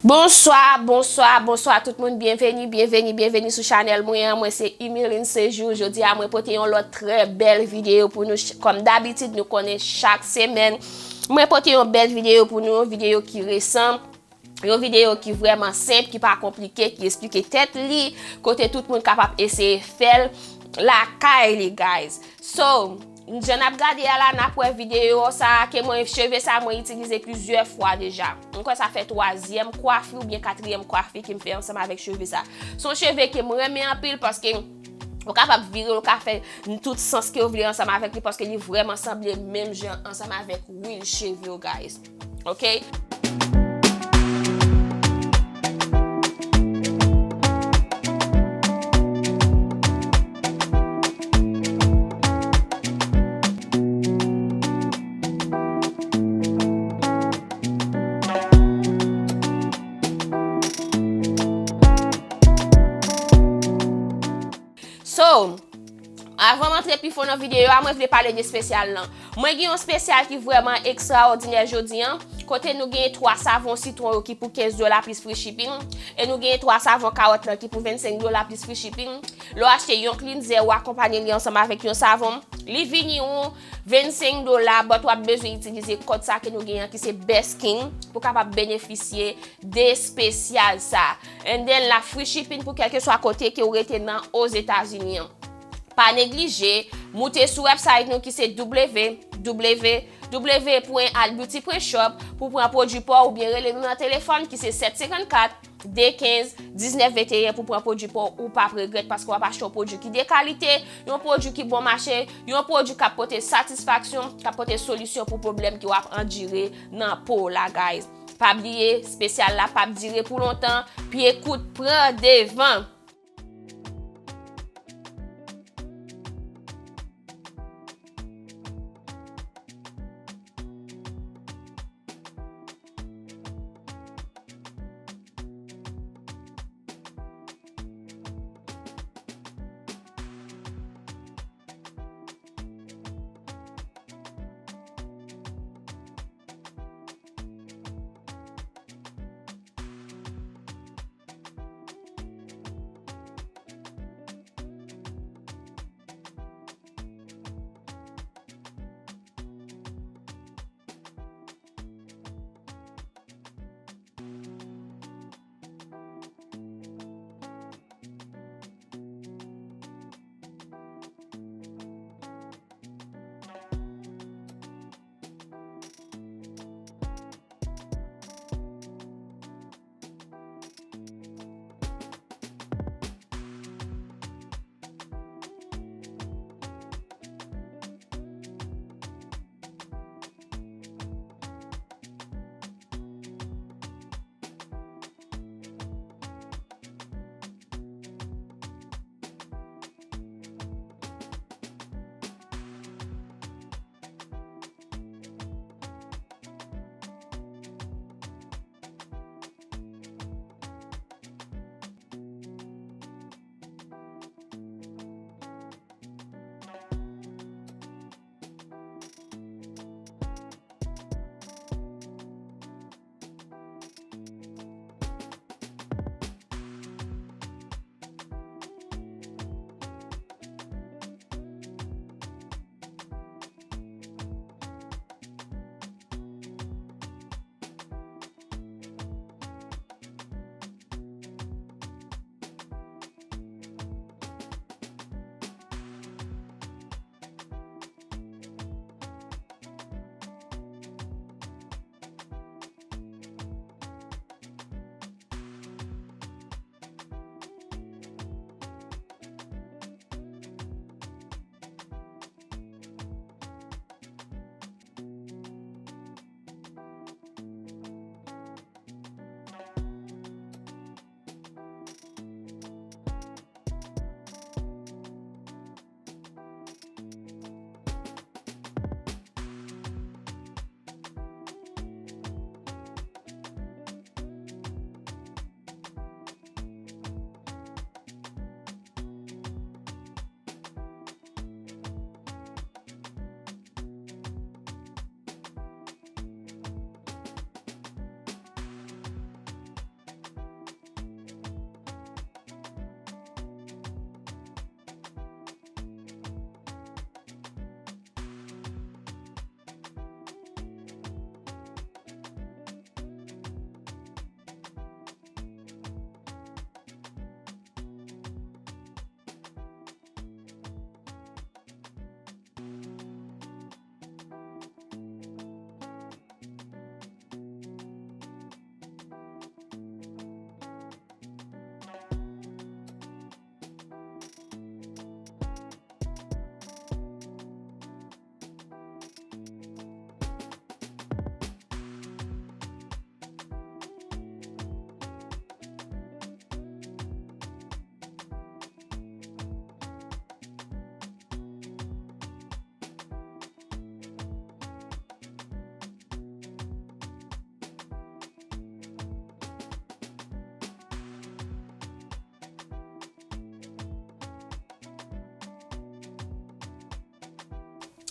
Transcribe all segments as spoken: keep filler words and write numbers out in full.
Bonswa, bonswa, bonswa tout moun. Byenveni, byenveni, byenveni sou chanèl mwen an. Mwen se Imeline Sejour. Jodi a mwen pote yon lòt trè bèl videyo pou nou. Ch- Kòm dabitid, nou konnen chak semèn mwen pote yon bèl videyo pou nou, yon videyo ki resan, yon videyo ki vrèman senp, ki pa konplike, ki esplike tèt li, kote tout moun kapab eseye fè l lakay li, guys. So, jan n ap gade a la, n ap wè videyo sa a ke mwen, cheve sa a mwen itilize plizyè fwa deja. M kwè sa fè twazyèm kwafi oubyen katriyèm kwafi ke m fè ansanm avèk cheve sa. Se yon cheve ke m renmen anpil paske ou kapab vire, ou ka fè tout sans ke w vle ansanm avèk li paske li vrèman sanble menm jan ansanm avèk wil cheve w, guys. Ok? So, avan m antre pi fon nan videyo a, mwen vle pale de espesyal lan. Mwen gen yon espesyal ki vrèman ekstraòdinè jodi a, kote nou gen twa savon sitwon yo ki pou kenz dola plis free shipping, e nou gen twa savon kawòt lan ki pou vennsenk dola plis free shipping. Lè w achte yon cleanser, ou akonpanye li ansanm avèk yon savon, li vini yon vennsenk dola, but w ap bezwen itilize kòd sa ke nou gen an ki se Best King pou kapab benefisye de espesyal sa. And then la free shipping pou kèlkeswa kote ke w rete nan Ozetazini an. Pa neglije, moute sou website nou ki se www pwen albeauty pwen shop pou pran pwodui pa w oubyen rele nou nan telefòn ki se sèt senkannkat de kenz diznèf venteyen pou pran pwodui pa w, ou p ap regrèt paske w ap achte yon pwodui ki de kalite, yon pwodui ki bon mache, yon pwodui k ap pote satisfaksyon, k ap pote solisyon pou pwoblèm ke w ap andire nan po w la, guys. Pa bliye, espesyal la p ap dire pou lontan, pye kout pran devan.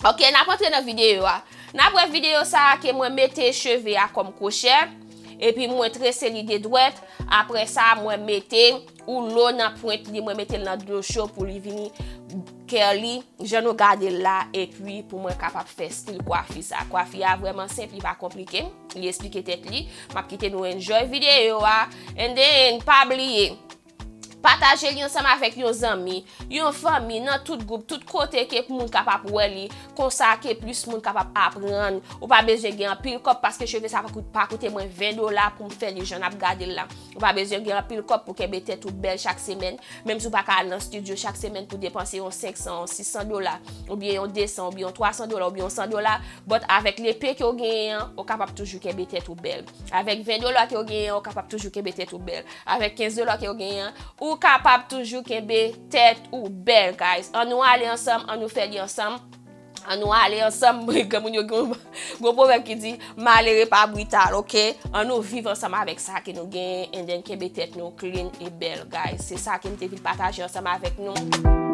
Ok, n ap antre nan videyo a. N ap wè videyo sa a ke mwen mete cheve a kòm kwochè, epi mwen trese li de dwèt. Apre sa, mwen mete woulo nan pwent li, mwen mete l nan dlo cho pou li vini curly, jan nou gade l la, epi pou mwen kapab fè stil kwafi sa. Kwafi a vrèman senp, li pa konplike, li esplike tèt li. M ap kite nou enjoy videyo a, and then pa bliye, pataje li ansanm avèk yon zanmi, yon fanmi, nan tout gwoup, tout kote ke moun kapab wè li, konsa ke plis moun kapab aprann. Ou pa bezwen gen anpil kòb paske cheve sa pa kout-, pa koute mwen ven dola pou m fè li jan n ap gade l la. Ou pa bezwen gen anpil kòb pou kenbe tèt ou bèl chak semèn, menm si w pa ka al nan estidyo chak semèn pou depanse yon senk san, yon sis san dola, oubyen yon de san, oubyen yon twa san dola, oubyen yon san dola, but avèk lepe ke w genyen an, ou kapab toujou kenbe tèt ou bèl. Avèk ven dola ke w genyen an, ou kapab toujou kenbe tèt ou bèl. Avèk kenz dola ke w genyen an, ou kapab toujou kenbe tèt ou bèl, guys. Ann nou ale ansanm, ann nou fè li ansanm. Ann nou ale ansanm. Granmoun yo gen yon, gen yon pwovèb ki di, malere pa brital, ok? Ann nou viv ansanm avèk sa ke nou genyen, and then kenbe tèt nou clean e bèl, guys. Se sa ke m te vin pataje ansanm avèk nou.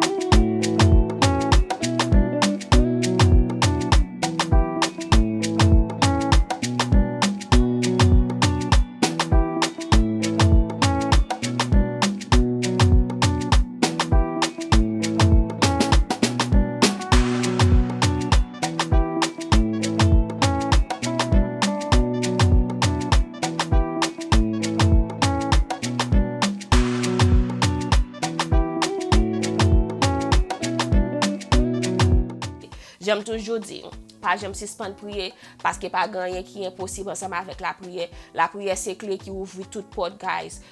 Jan m toujou di, pa janm sispann priye, paske pa gen anyen ki enposib ansanm avèk lapriyè. Lapriyè se kle ki ouvri tout pòt, guys.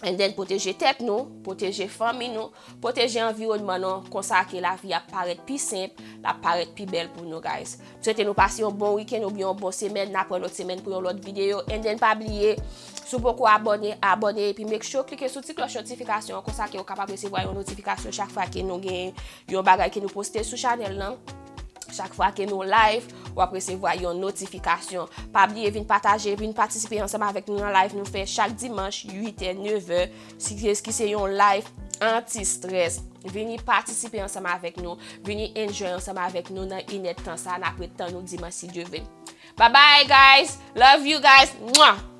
And then, pwoteje tèt nou, pwoteje fanmi nou, pwoteje anviwònman nou, konsa ke lavi ap parèt pi senp, l ap parèt pi bèl pou nou, guys. M swete nou pase yon bon wikenn oubyen yon bon semèn, n ap wè lòt semèn pou yon lòt videyo. And then, pa bliye, si w poko abòne, abòne, epi make sure klike sou ti klòch notifikasyon an, konsa ke w kapab resevwa yon notifikasyon chak fwa ke nou gen yon bagay ke nou poste sou chanèl lan. Chak fwa ke nou live, w ap resevwa yon notifikasyon. Pa bliye vin pataje, vin patisipe ansanm avèk nou nan live nou fè chak dimanch, uit è, nèf è, si, ki se yon live anti-stress. Vini patisipe ansanm avèk nou, vini enjoy ansanm avèk nou nan inèdtan sa, n ap ret tann nou dimanch si Dye vle. Bye bye, guys! Love you, guys! Mwah!